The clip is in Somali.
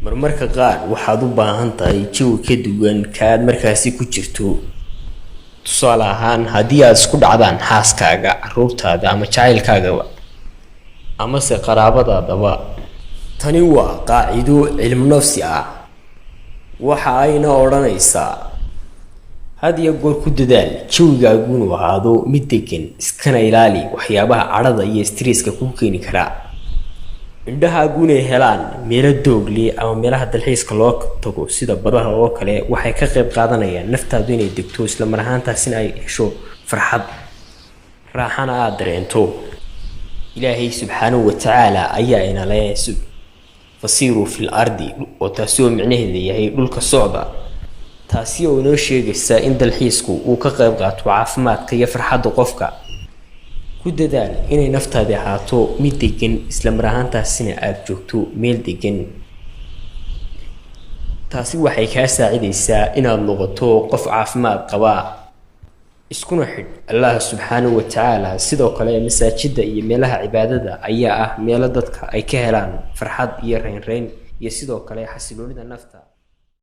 Marmarka qaar waxaad u baahan tahay jawi ka duwan ka aad markaasi ku jirto. Tusaale ahaan, haddii aad isku dhacdaan xaaskaaga, carruurtaada ama jacaylkaagaba amase qaraabadaadaba. Tani waa qaacido cilmu nafsi ah, waxa ayna odhanaysaa: had iyo goor ku dadaal jawigaagu inuu ahaado mid degan, iskana ilaali waxyaabaha cadhada iyo stresska kuu keeni karaa. Indhahaagu inay helaan meelo doog leh ama meelaha dalxiiska loo tago sida badaha oo kale waxay ka qayb qaadanayaan naftaadu inay degto, isla mar ahaantaasina ay hesho farxad, raaxana aada dareento. Ilaahay subxaanahu wa tacaala ayaa ina leh فسيروا في الأرض, oo taasi oo micnaheeda yahay dhulka socda, taasi oo inoo sheegaysa in dalxiisku uu ka qayb qaato caafimaadka iyo farxadda qofka. Ku dadaal inay naftaadi ahaato mid degan, isla mar ahaantaasina aada joogto meel degan. Taasi waxay kaa saacidaysaa inaad noqoto qof caafimaad qaba. Iskuna xidh Allah subxaanahu wa tacaala. Sidoo kale masaajida iyo meelaha cibaadada ayaa ah meelo dadka ay ka helaan farxad iyo reynreyn iyo sidoo kale xasiloonida nafta.